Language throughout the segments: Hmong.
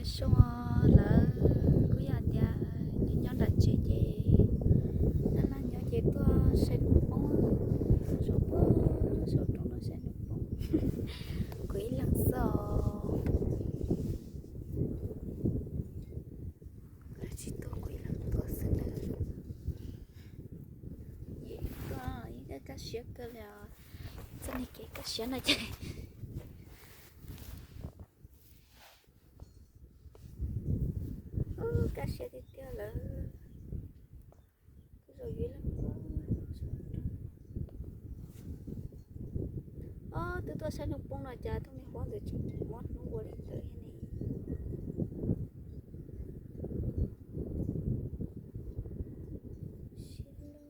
Zoo lawm, kuj yog tias nyob nram tsev ces laj laj nyob ces tuaj saib hnub poob, saum poob, saum roob no saib hnub poob. Kuv ib leeg xwb os. Tsis tuaj, kuv ib leeg tuaj xwb na. Tuaj ib kaj siab kawg li os. Txoj niag kev kaj siab no ces kaj siab tiag tiag lawm. Kuv zaum yus ib leeg. Ob, twb tuaj saib hnub poob no cas tus me huab ntawd tseem muab hnub ua li ntawd ne. Siab loj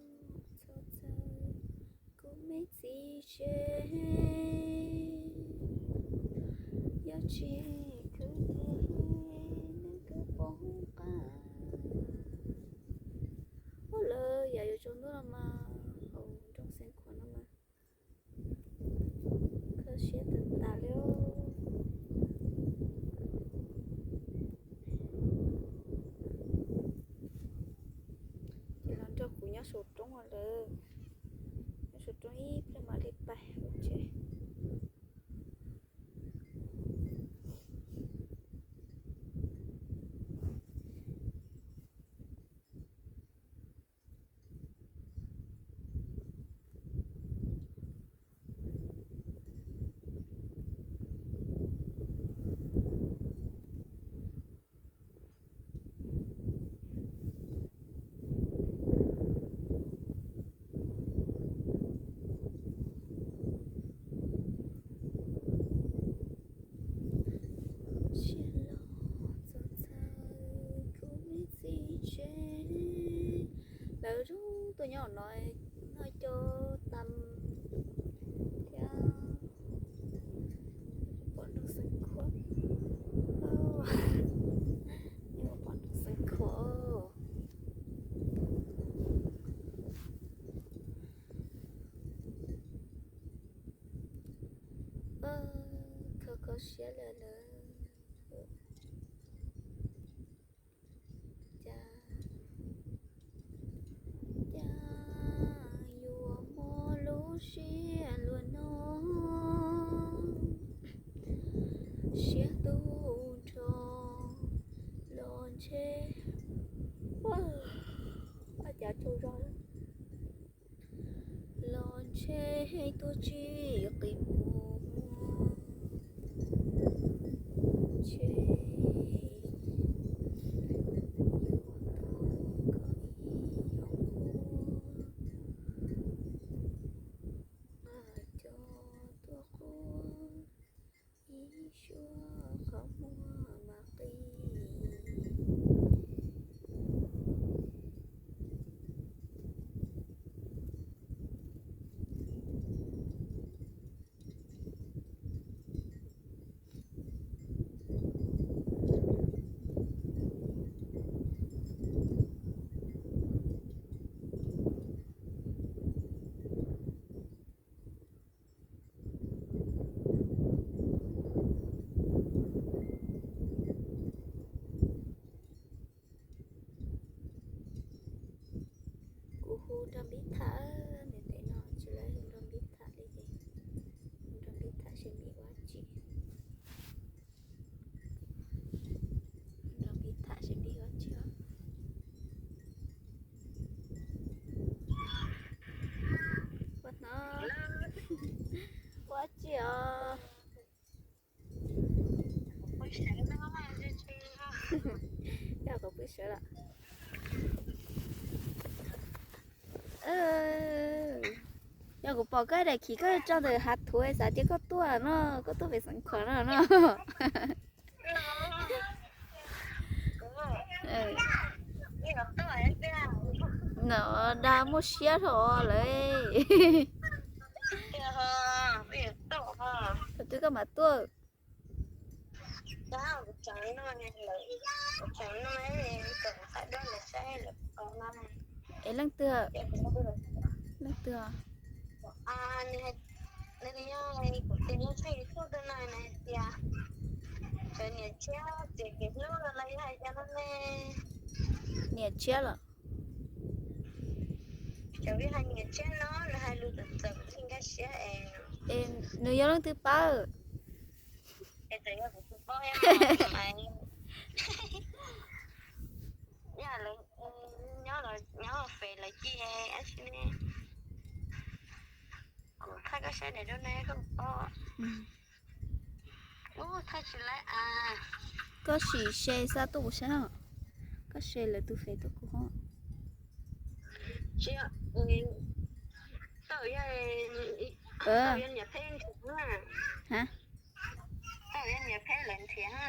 txhob txhawj kuv me txiv tsev, yog tsis khwv nws kuj poob qab. Ua lawm yam yuav tsaus ntuj no mas, hauv nroog Xeev Khuam no mas kho siab tag tas li. Ces los nrog kuv nyob saum roob lawm, nyob saum roob ib pliag mam li pais ua tsev. Siab loj txhob txhawj kuv me txiv tsev. Lawv zoo tuaj nyob no, noj cov tas thiab. Pom nroog Xeev Khuam, pom nroog Xeev Khuam. Kho kho siab lawm lawm. Cas, cas yuav muaj lub siab luaj no, siab tu nrho los ntshe, ua cas tsaug zog. Los ntshe tuaj tsis qis mus, ntshe yuav tau koj ib yam nkuaj, coj tuaj quaj ib suab qhov muag mas qis. Kuv hu nrog Npib tham, ntev ntev no tsis lawv hu nrog Npib tham li ces hu nrog Npib tham seb Npib ua tsi. Nrog Npib tham seb Npib ua tsi os. Ua no, ua tsi os? Yog kuv pw sawv lawm. Yog kuv pom koj daim khiv koj tso ntawm hav thuv xav tias koj tuaj no, koj tuaj pem Xeev Khuam no no. No dag muaj siab dhau lawm. Thaum twg koj mam tuaj? Es leej twg? Leej twg? Nws tias, nws tias, Cov niam tshiab tias kev hlub no los yog hais cas no ne? Niam tshiab los? Cov peb hais niam tshiab no, nws hais lus txawv txawv kuv thiaj nkag siab es. Es nws yog leej twg pab? Es txawm yog kuv tus poj, yog lawv nyob, nyob fem lawv cia dab tsi ne. Kuv thaij koj saib daim duab ne koj pom. Ub, thaij tsis laib a. Koj sim share xa tuaj kuv saib os. Koj share lawv tus fem tuaj kuv hos. Tsis, tau yog, tau yog niam pheb nrhiav na. Hab? Tau yog niam pheb lawv nrhiav na.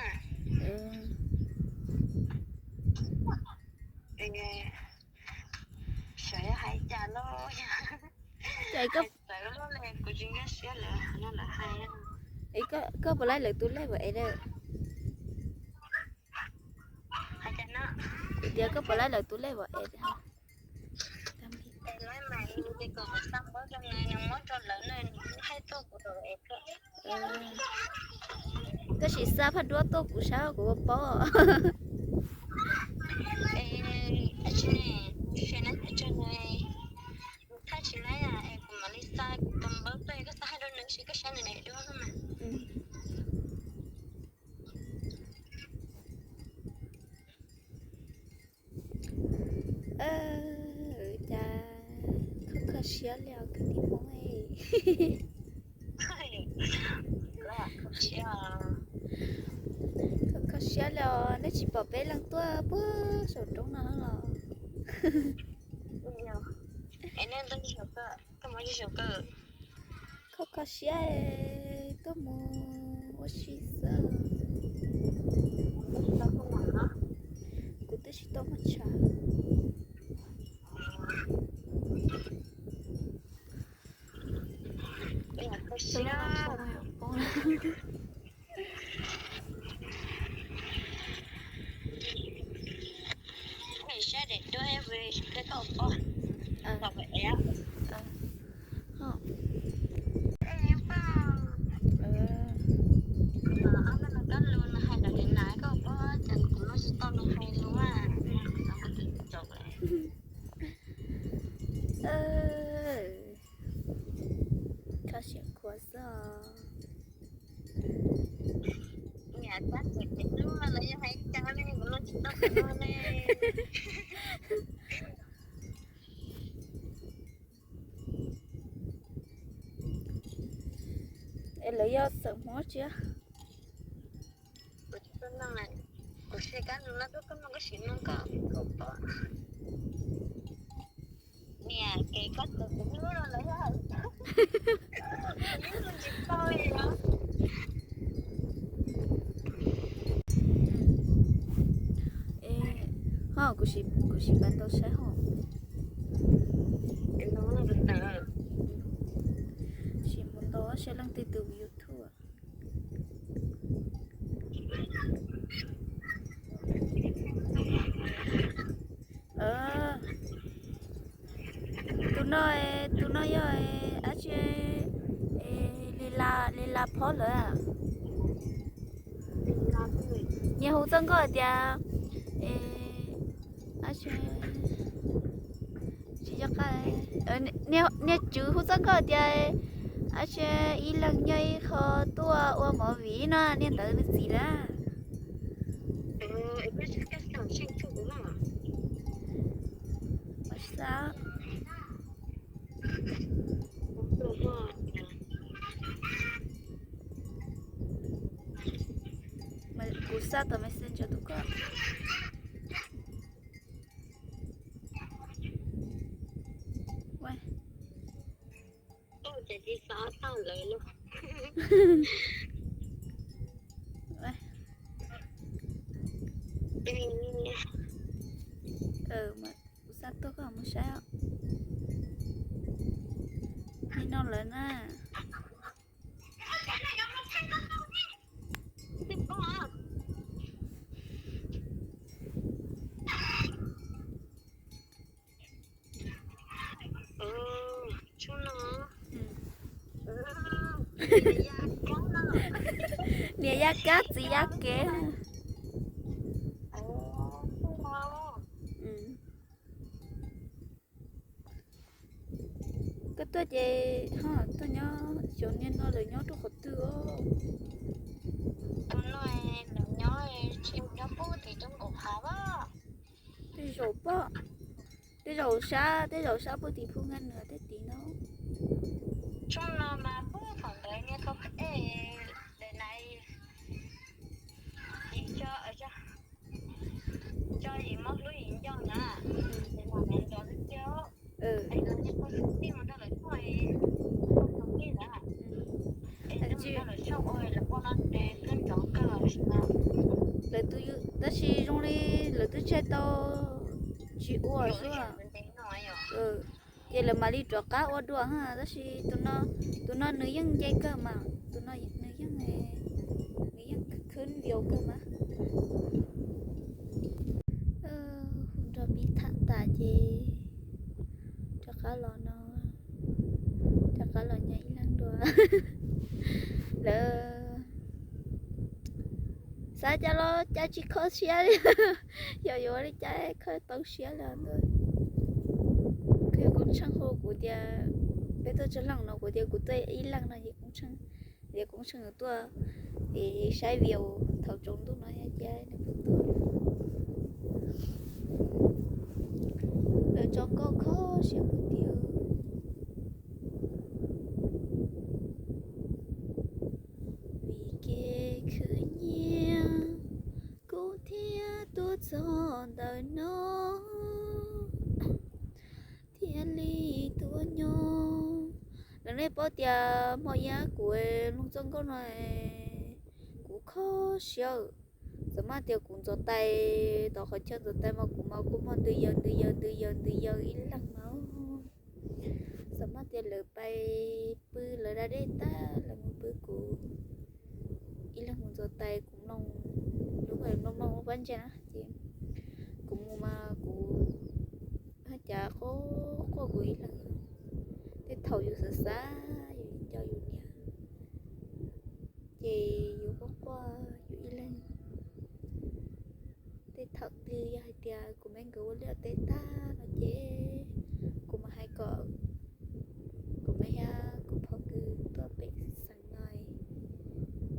Xyov yog hais cas los yog hais txawv lawm kuv tsis nkag siab lawv no lawv hais. Koj puas laib lawv tus lej vauv es lawm? Hais tias koj puas laib lawv tus lej vauv es? Es laib mas, ces kom kuv xa npawb rau nws, nws muab rau lawv na, nws thaij tuaj kuv es. Koj sim xa phaj duab tuaj kuv saib kuv ua paub. Es tsis ne, kuv share na, tsis ne, kuv thaij tsis laib es kuv mam li xa kuv tus npawb tuaj, koj xa hais rau nws seb koj saib nws daim duab mas. Cas kho kho siab li os kwv tij Hmoob. Kho kho siab li os, nej tsis pom peb leeg tuaj puag saum roob no los. Kho kho siab tuaj mus ua si xwb. Kuv twb tsis tau muaj tshav. Kho siab khuav xwb os. Niam tab tom hlub los yog hais cas ne, kuv los tsis tau ne. Es lawv yog xeem Hmoob tsi? Kuv tsis tau nug, kuv sim kab nug no tuaj koj mas koj sim nug koj, koj pom. Niam, kev koj txawv kuv hlub no lawv yog hais, kuv yeej nug tsis tau li os. Ho kuv sim, kuv sim pab tau saib ho. Sim mus ntaus saib leej twg tus YouTube. Tus no, tus no yog dab tsi? Li la, li la phob lawm. Nyias hu txoj nkauj hais tias, dab tsi, tsis nco qab. Niag tswv hu txoj nkauj hais tias, dab tsi, ib leeg nyob ib qho tuaj ua movie no, niag ntawd nws txiv lawm. Kuv xa tom Messenger tuaj koj. Kuv xa tuaj koj mus saib os. Li no lawm na. Niam yaj kab txiv yaj kev. Koj tuaj ces ho tuaj nyob xyov niaj no lawv nyob rau qhov twg os. Tej zaum pom, tej zaum sab, tej zaum sab puag tim Phu Nka Nws tej tim no. Lawv tus, tab sis zoo li lawv twb tseg tau tsis ua xwb. Ces lawv mam li rov qab ua dua ha, tab sis tus no nws yeej nce kawg mas, tus no nws yeej, nws yeej khwb vias kawg mas. Hu nrog pib tham tas ces rov qab los no, rov qab los nyob ib leeg dua. Lawv xav cas los cas tsis kho siab li, yog yuav li cas kho tau siab li ntag. Koob tsheej hu kuv tias peb tuaj tsawg leej no, kuv tias kuv tuaj ib leeg no ces koob tsheej, tias koob tsheej tuaj es saib vias thaum tsaus ntuj no yog cas nws kuj tuaj. Lawv tso nkauj kho siab tiag. Vim kev khwv nyiaj kuv thiaj tuaj txog ntawm no, thiaj li tuaj nyob. Lawv nej paub tias hmo ib kuv mloog txoj nkauj no, kuv kho siab. Txawm mas tias kuv ntxuav tais, tom qhov chaw ntxuav tais mas kuv mas kuj muaj ntws yaws ntws yaws ntws yaws ntws yaws ib leeg mas. Txawm mas tias lawv pais pw lawv da dej tag lawv mus pw, kuv ib leeg mus ntxuav tais, kuv mloog, lub mloog mloog lub pab ntsa na ces kuv mus mas kuv haj cas quaj quaj kuv ib leeg. Tej thaum yus xav xav yus nco yus niam ces yus quaj quaj yus ib leeg. Tej thaum twg yog hais tias kuv me nkawd ua liaj ua teb tag no ces kuv mam hais kom kuv me thiab kuv phob nkawd tuaj pem xeev no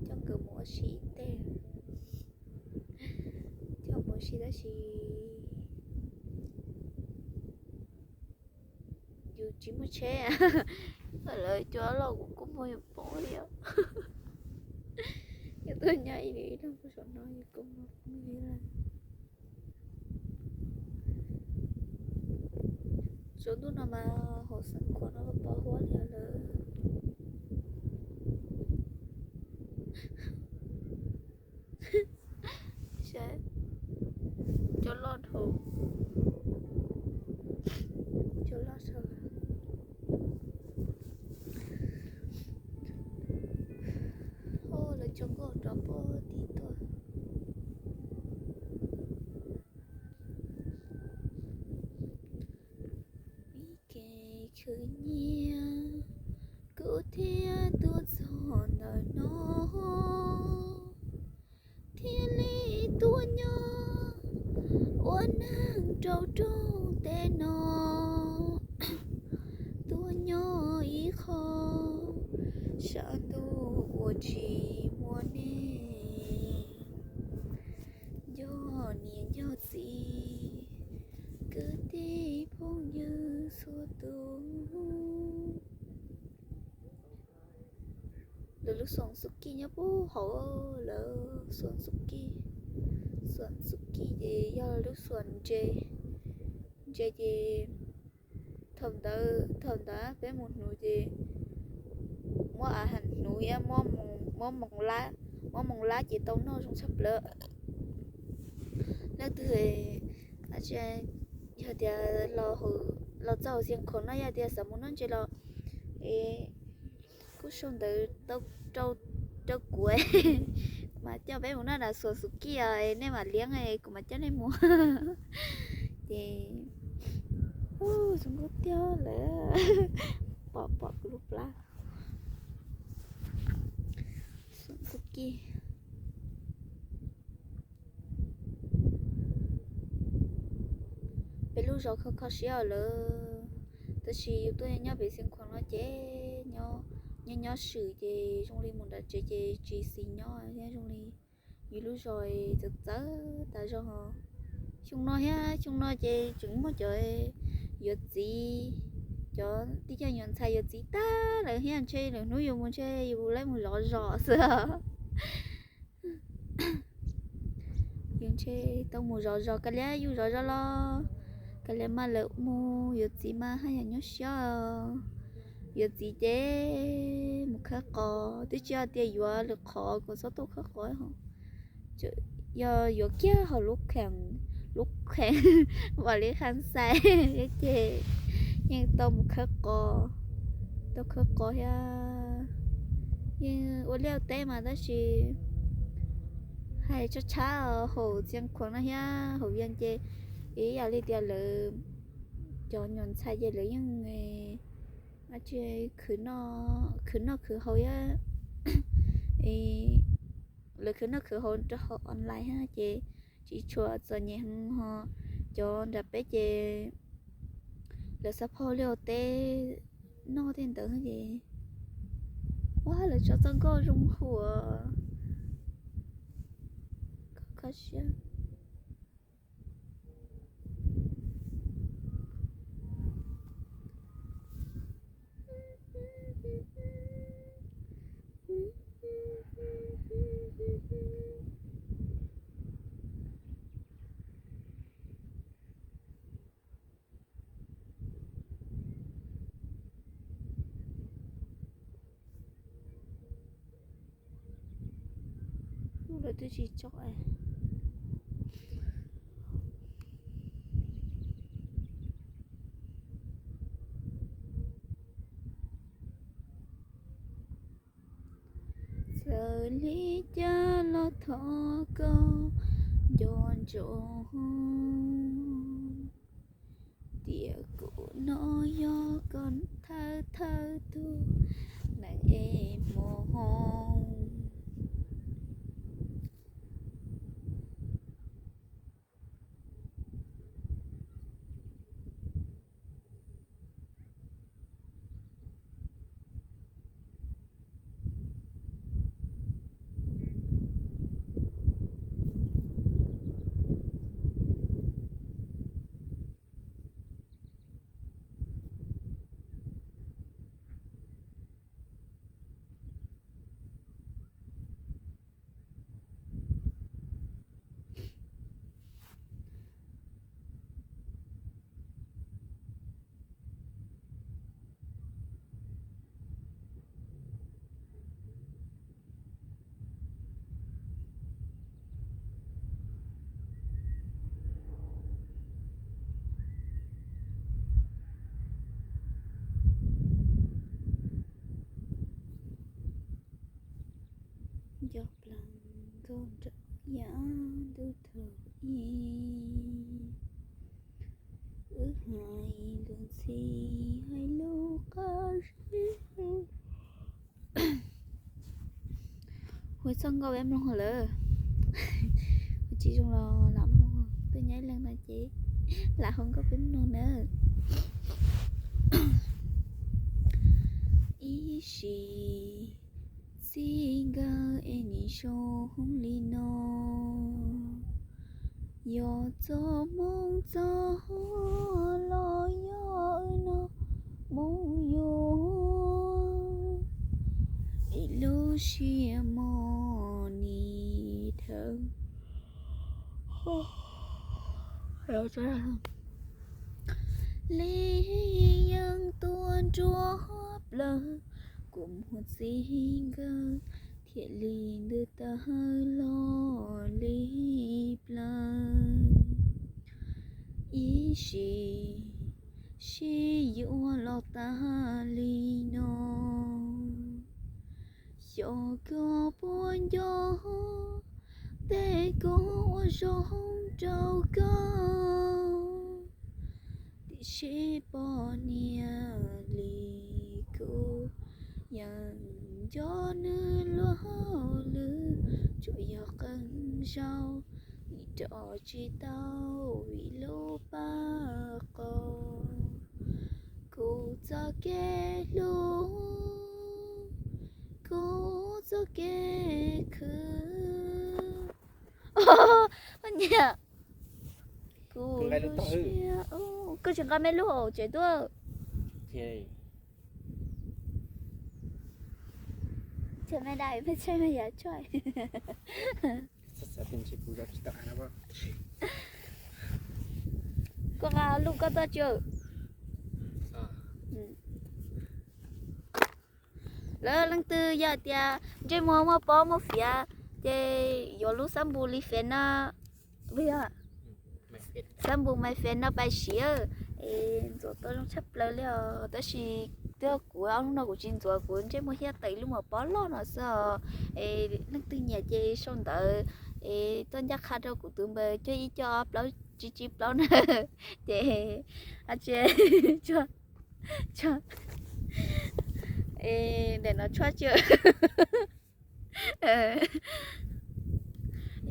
coj nkawd mus ua si ib teg. Coj mus ua si tab sis yus tsis muaj tsheb, lawv cov loj kuv kuj muaj yus poob li os. Yus tuaj nyob ib leeg pem saum no yus kuj muaj poob li lawm. Tsaus ntuj no mas hauv Xeev Khuam no pos huab li lawm. Saib cov loj dhau, cov loj saud. Lawv tso nkauj rov puag tim tuaj. Vim kev khwv nyiaj kuv thiaj tuaj txog ntawm no, thiaj li tuaj nyob ua neeg rau rooj teb no, tuaj nyob ib qho sab ntuj uas tsis muaj neeg. Nco niam nco txiv, kwv tij phooj ywg txhua tus. Lawv lub xuam Xukij nyob puag hauv, lawv xuam Xukij. Xuam Xukij ces yog lub xuam ntse, ntse ces thaum ntawd, thaum ntawd peb mus hnuv ces muab a ha hnuv thiab muab, muab moos lab, muab moos lab ces tau noj zoo tshaj plaws. Leej twg yog tias los txog hauv Xiav Khaum no yog tias xav mus noj ntses los es kuj sau ntawv rau kuv, kuv mam coj peb mus noj nram xuam Xukij os, nej mam liab kuv mam coj nej mus. Ces zoo nkauj tiag lawm, pom pom kuv lub plab. Xuam Xukij. lub zos kho kho siab lawm. Tab sis yus tuaj nyob pem Xeev Khuam no ces nyob nyob swm ces zoo li mus nram tsev ces tsis xis nyob thiab, zoo li yus lub zos txawv txawv tas zog. Xyoo no thiab xyoo no ces tseem muaj cov yuav txiv, cov tib co yuav ntxhais yuav txiv tag lawm thiab, ntshe lwm hnub yus mus ntshe yus laib mus zov zos xwb. Yus ntshe tau mus zov zos, kav liam yus zov zos los kav liam mas lawv mus yuav txiv mas haj yam nyuaj siab. Yuav txiv ces mus khawb qos, twb tsis hais tias yuav lwm qhov kuj txhob tuaj khawb qos ho. Yog yuav kiag hauv lub kheem, lub kheem vam li kham xais ces yeej tau mus khawb qos, tau khawb qos thiab. Yeej ua liaj teb mas tab sis hais tshab tshab hauv Xeev Khuam no thiab hauv Vias ces ib yam li tias lawv cov nyuam ntxhais ces lawv yeej tsis khwv noj khwv haus thiab. Lawv khwv noj khwv haus rau hauv online thiab ces tsis tshua txom nyem ho. Cov nram peb ces lawv xav phauj liaj teb noj tej ntawd ces, ua lawv tso txoj nkauj zoo huam. Kho siab. Lawv twb tsis tso. Txawm li cas los thov koj nco ntsoov tias kuv no yog koj thawj thawj tug neeg es hmoov. Nco plaws nkauj nraug yav ntuj thaum ub, wb hais lus ntxhi hais lus qab zib. Hu txoj nkauj peb mloog lawm. Hu tsis zoo los lam mloog, twb nyob ib leeg no ces lam hu nkauj peb mloog nawb. Ib sim txij nkawm es nim zoo li no, yog txoj hmoo txoj hauj los yog wb no hmoo yuav, es lub siab mos nim dhawv li yeeb tuaj nruab plawv, kua muag txij nkawm thiaj li ntws tawg los li plaws. Ib sim sib yuav los tag li no, xyov koj puas nco tej koob ua zoo rau koj, tiam sis poj niam li kuv yeej nco nws luag hauj lwm, tsuas yog qee zaus nim Rov tsis tau vim lub paj qaug, kuv txoj kev hlub, kuv txoj kev khwv. Nyiam, kuv lub siab, koj tsis nqa me lub hauv tsev tuaj. Ces me dais me tshe me yav tsuag. Koj nqa lub koj tuaj tsuag. Lawv leej twg yog tias ntsej muag muaj pob muaj fiav ces yuav lub xab npum li fem no, xab npum mais fem no pais siv, es ntxuav tau zoo tshaj plaws li os. Tab sis twb kuv ob hnub no kuv tsis ntxuav, kuv ntsej muag thiaj tawm lub mos pob loj no xwb os. Es leej twg nyiam ces sau ntawv es tuaj ncaj qha rau kuv tus npawb cuaj ib cuaj ob plaub tsib tsib plaub na. Ces, a, tsis, tsuag, tsuag, es ntawm no tshuab tsis.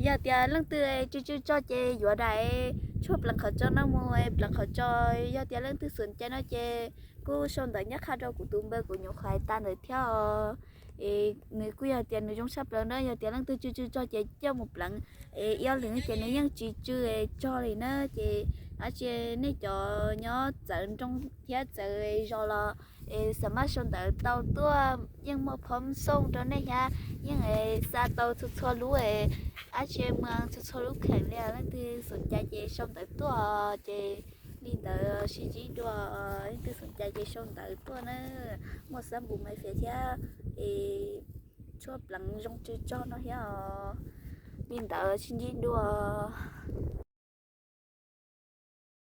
Yog tias leej twg tsw tsw tso ces yuav daim tshuaj pleev qhov tso no mus pleev qhov tso. Yog tias leej twg xom cai no ces kuj sau ntawv ncaj qha rau kuv tus npawb kuv nyuam qhuav hais tas ntawd thiab os. Es nws kuj yog tias nws zoo tshaj plaws na, yog tias leej twg tsw tsw tso ces coj mus pleev. Es ib ob lwm ces nws yeej tsis tsw tso li na. Ces a tsis nej cov nyob txawv nroog thiab txawv zos los es xam maj sau ntawv tau tuaj, yeej muaj phone xoo rau nej thiab, yeej xa tau txhua txhua lub, a tsis mus txhua txhua lub kheem li. Leej twg xom cai ces sau ntawv tuaj ces li ntawd sib ntsib dua. Leej twg xom cai ces sau ntawv tuaj na, muaj xab npum mais fem thiab es tshuaj pleev zoo tsw tso no thiab os. Li ntawd sib ntsib dua.